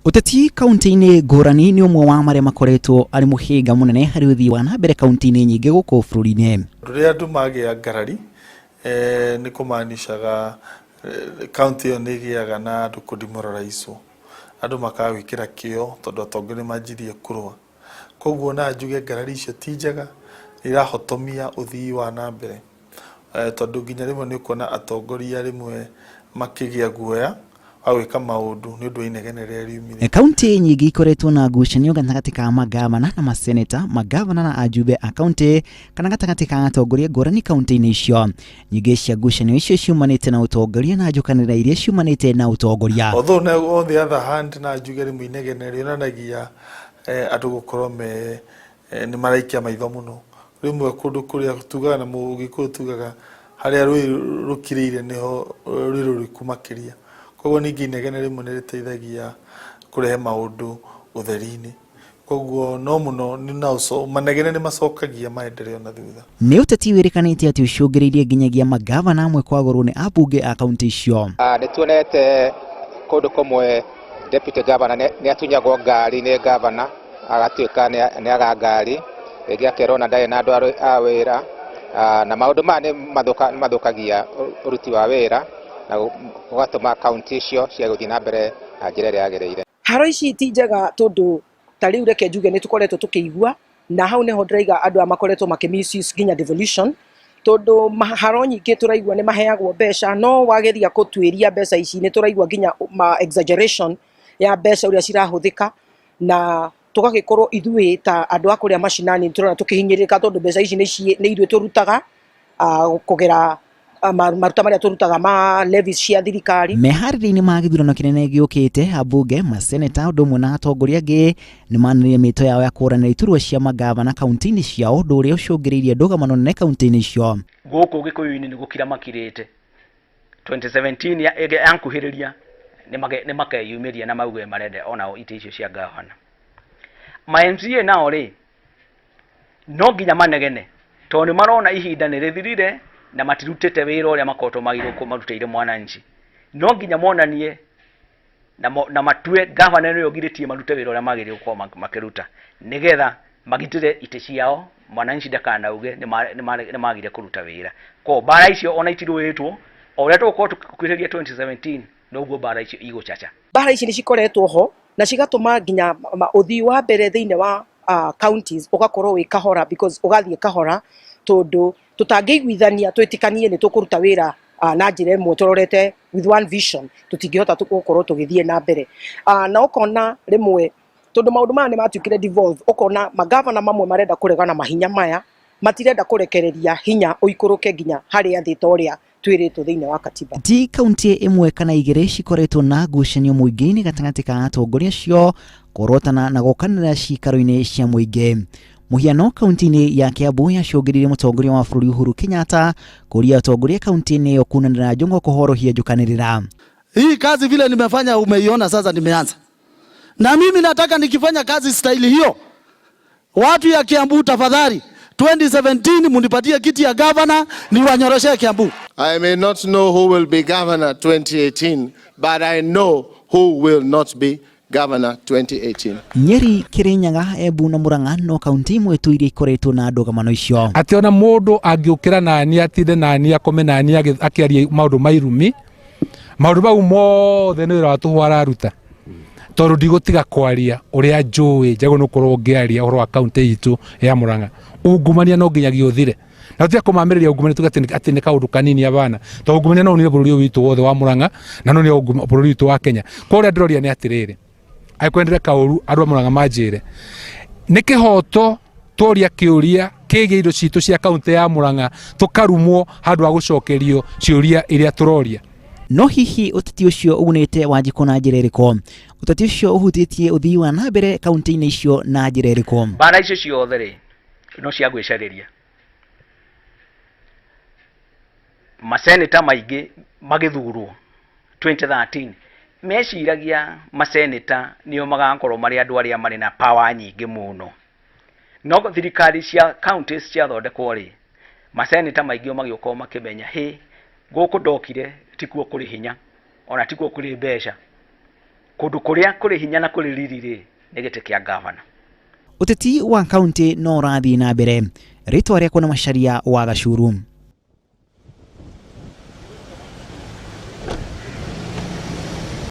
Ũteti kaunti-inĩ ngũrani nĩ ũmwe wa marĩa makoretwo arĩ mũhĩnga mũnene harĩ ũthii wa na mbere kaunti-inĩ nyingĩ gũkũ bũrũri-inĩ. Rĩrĩa andũ magĩa ngarari nĩ kũmanicaga kaunti ĩyo nĩ ĩgĩaga na andũ kũ demoralize-wo, andũ makaga gwĩkĩra kĩo tondũ atongoria nĩ manjirie kũrũa. Koguo na njuge ngarari icio ti njega, nĩ irahotomia ũthii wa na mbere tondũ nginya rĩmwe nĩ ũkuona atongoria rĩmwe makĩgĩa guoya wa gwĩka maũndũ nĩ ũndũ wa inegene rĩrĩa riumire. Kaunti nyingĩ ikoretwo na ngucanio gatagatĩ ka magavana na maseneta, magavana na ajumbe a kaunti, kana gatagatĩ ka atongoria ngũrani kaunti-inĩ icio. Nyingĩ cia ngucanio icio ciumanĩte na ũtongoria na njũkanĩrĩra iria ciumanĩte na ũtongoria. Although on the other hand na njuge rĩmwe inegene rĩonanagia andũ gũkorwo me nĩ maraikia maitho mũno. Rĩmwe kũndũ kũrĩa tugaga na Mũgĩkũyũ tugaga harĩa rũĩ rũkirĩire nĩho rwĩ rũriku makĩria. Koguo ningĩ inegene rĩmwe nĩ rĩteithagia kũrehe maũndũ ũtheri-inĩ. Koguo no mũno manegene nĩ macokagia maendeleo na thutha. Nĩ ũteti wĩrĩkanĩte atĩ ũcũngĩrĩirie nginyagia magavana amwe kwagũrwo nĩ ambunge a kaunti icio. Nĩ tuonete kũndũ kũmwe deputy governor nĩ atunyagwo ngari nĩ governor, agatuĩka nĩ aga ngari, rĩngĩ akerwo ona ndarĩ na andũ a wĩra, na maũndũ maya nĩ mathũkagia ũruti wa wĩra na gũgatũma kaunti icio ciage gũthiĩ na mbere na njĩra ĩrĩa yagĩrĩire. Haro ici ti njega tondũ ta rĩu reke njuge nĩ tũkoretwo tũkĩigua, na hau nĩho ndĩraiga andũ aya makoretwo makĩ misuse nginya devolution, tondũ haro nyingĩ tũraigua nĩ maheagwo mbeca, no wageria gũtuĩria mbeca ici nĩ tũraigua nginya ma exaggeration ya mbeca ũrĩa cirahũthĩka, na tũgagĩkorwo ithuĩ ta andũ a kũrĩa macinani tũrona tũkĩhinyĩrĩrĩka tondũ mbeca ici nĩ ithuĩ tũrutaga kũgera maruta marĩa tũrutaga ma levies cia thirikari. Meharĩria-inĩ ma gĩthurano kĩnene gĩũkĩte, ambunge, maseneta ũndũ ũmwe na atongoria angĩ nĩ manĩrĩire mĩto yao ya kũhũranĩra iturwa cia magavana kaunti-inĩ ciao, ũndũ ũrĩa ũcũngĩrĩirie ndũgamano nene kaunti-inĩ icio. Gũkũ Gĩkũyũ-inĩ nĩ gũkira makirĩte. 2017 yankuhĩrĩria nĩ makeyumĩria na mauge marenda onao itĩ icio cia gavana. Ma MCA nao rĩ, no nginya manegene tondũ nĩ marona ihinda nĩ rĩthirire na matirutĩte wĩra ũrĩa makoretwo magĩrĩirwo marutĩire mwananchi. No nginya monanie na matue gavana nĩwe ũgirĩtie marute wĩra ũrĩa magĩrĩirwo gũkorwo makĩruta nĩgetha magitĩre itĩ ciao, mwananchi ndakanauge nĩ magire kũruta wĩra. Koguo mbara icio ona itirũĩtwo, o ũrĩa tũgũkorwo tũkuhĩrĩria 2017 noguo mbara icio igũcaca. Mbara ici nĩ cikoretwo ho na cigatũma nginya ũthii wa mbere thĩinĩ wa counties ũgakorwo wĩ kahora, because ũgathiĩ kahora tondũ tũtangĩiguithania twĩtĩkanie nĩ tũkũruta wĩra na njĩra ĩmwe tũrorete with one vision, tũtingĩhota gũkorwo tũgĩthiĩ na mbere. Na ũkona rĩmwe tondũ maũndũ maya nĩ matuĩkire devolve, ũkona magavana mamwe marenda kũregana mahinya maya, matirenda kũrekereria hinya ũikũrũke nginya harĩa thĩ ta ũrĩa twĩrĩtwo thĩinĩ wa katiba. Ti kaunti ĩmwe kana igĩrĩ cikoretwo na ngucanio mũingĩ-inĩ gatagatĩ ka atongoria acio kũrotana na gũkanĩra ciikaro-inĩ cia mũingĩ. Mũhiano kaunti-inĩ ya Kiambu yacũngĩrĩirie mũtongoria wa bũrũri Uhuru Kenyatta kũria atongoria kaunti-inĩ ĩyo kunanĩra njũng'wa kũhorohia njũkanĩrĩra. Hii kazi vile nimefanya umeiona sasa nimeanza. Na mimi nataka nikifanya kazi staili hiyo, watu ya Kiambu tafadhali 2017 munipatie kiti ya governor niwanyoroshe Kiambu. I may not know who will be governor 2018, but I know who will not be governor 2018. Nyeri, Kirinyaga, Embu na Murang'a no kaunti imwe tu iria ikoretwo na ndũgamano icio. Atĩ ona mũndũ angĩũkĩra nani atinde nani akome nani akĩaria maũndũ ma irumi, maũndũ mau mothe nĩ wĩra wa tũhũ araruta, tondũ ndigũtiga kwaria ũrĩa njũĩ njagĩrĩirwo nĩ gũkorwo ngĩaria ũhoro wa kaunti itũ ya Murang'a. Ungumania no nginyagia ũthire, na tũtige kũmamĩrĩria ungumania tuge atĩ nĩ kaũndũ kanini abana, tondũ ungumania no ũnine bũrũri ũyũ witũ wothe wa Murang'a na no ũnine bũrũri witũ wa Kenya. Kwa ũrĩa ndĩroria nĩ atĩrĩrĩ, angĩkorwo ndĩreka ũru andũ a Murang'a manjĩre, nĩ kĩhoto tworia kĩũria kĩgiĩ indo citũ cia kaunti ya Murang'a tũkarumwo handũ ha gũcokerio ciũria iria tũroria? No hihi ũteti ũcio ũgunĩte Wanjikũ na njĩra ĩrĩkũ? Ũteti ũcio ũhutĩtie ũthii wa na mbere kaunti-inĩ icio na njĩra ĩrĩkũ? Mbara icio ciothe rĩ, no cia gwĩcarĩria. Maseneta maingĩ magĩthurwo 2013 meciragia maseneta nĩo magakorwo marĩ andũ arĩa marĩ na power nyingĩ mũno. No thirikari cia counties ciathondekwo rĩ, maseneta maingĩ magĩũka makĩmenya hĩ, gũkũ ndokire tikuo kũrĩ hinya, ona tikuo kũrĩ mbeca. Kũndũ kũrĩa kũrĩ hinya na kũrĩ riri rĩ, nĩ gĩtĩ kĩa gavana. Ũteti wa kaunti no ũrathiĩ na mbere. Rĩtwa rĩakwa nĩ Macharia wa Gacuru.